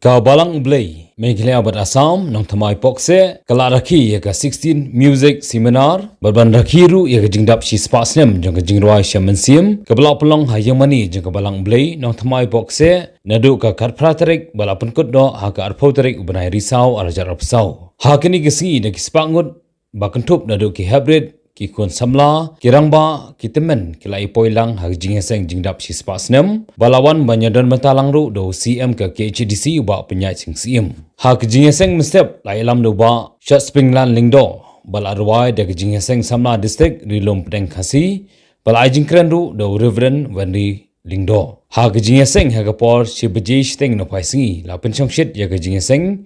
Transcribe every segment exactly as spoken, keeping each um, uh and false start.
Ka Balang U Blei, Meghalaya bad Assam, Nongthymmai Pohkseh, ka la rakhe ïa ka sixteen Music Seminar, bad ban rakhe ruh ïa ka jingdap shispah snem jong ka jingrwai sha mynsiem, kaba la pynlong ha ïingmane jong ka Balang U Blei, Nongthymmai Pohkseh, naduh ka khatphra tarik, ba la pynkut noh ha ka arphew tarik u bnai Risaw arhajar arphew saw. Ha kane ka sngi da ki spah ngut ba kynthup naduh ki heprit, ki khun samla, ki rangbah, ki tymmen, ki la ïa poi lang ha ka jingïaseng jingdap shispah snem, ba la wan ban ïadon bynta lang ruh da u C M ka K H A D C u Bah Pynïaid Sing Syiem. Ha ka jingïaseng mynstep la ïalam da u Bah Shotspringland Lyngdoh, ba la rwai da ka jingïaseng samla district Ri Lum Pdeng Khasi, ba la ai jingkren ruh da u Reverend Wenry Lyngdoh. Ha ka jingïaseng ha ka por shi baje shiteng na phaisngi la pynshongshit ïa ka jingïaseng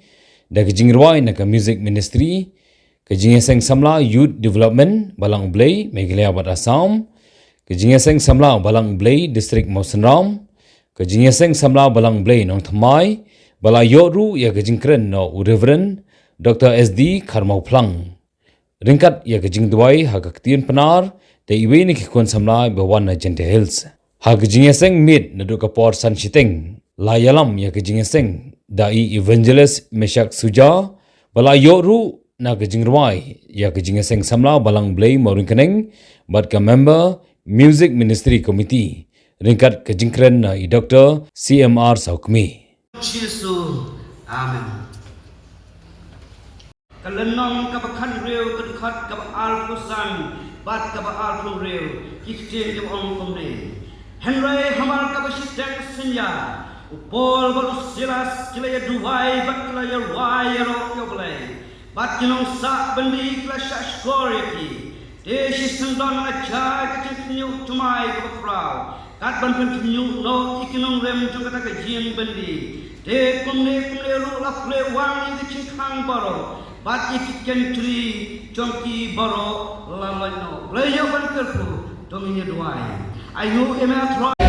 da ka jingrwai na ka Music Ministry, ka jingïaseng samla Youth Development Balang U Blei Meghalaya bad Assam, ka jingïaseng samla Balang U Blei District Mawsynram, ka jingïaseng samla Balang U Blei Nongthymmai, ba la ïoh ruh ïa ka jingkren na u Reverend Doctor S D Kharmawphlang. Ryngkat ïa ka jingduwai ha ka ktien Pnar da iwei na ki khun samla ba wan na Jaintia Hills. Ha ka jingïaseng miet naduh ka por san shiteng la ïalam ïa ka jingïaseng da i Evangelist Meshak Suja, ba la ïoh ruh na ka jingrwai ïa ka jingïaseng samla Balang U Blei Mawryngkneng bad ka member Music Ministry Committee, ryngkat ka jingkren na i Doctor C M R Sawkmie. Jisu. Amen. Ka lynnong kaba khathynriew, ka dkhot kaba arphew san bad kaba arphew hynriew, ki ktien kiba ong kumne. Hynrei hamar kaba shiteng synñia, u Paul bad u Silas ki la ïaduwai bad ki la ïarwai ïaroh ïa U Blei. Bad ki nongsah byndi ki la shahshkor ïa ki. Te shisien don la jia ka jingkhynñiuh thymmai kaba khraw, kat ban pynkhynñiuh noh ïa ki nongrim jong kata ka ïing byndi. Te kumne kumne ruh la plie wang ïa ki jingkhang baroh, bad ïa ki kynthri jong ki baroh la lait noh. Lei ïa ban kyrkhu, to ngin ïa duwai. Ayu ïa me, ah Trai.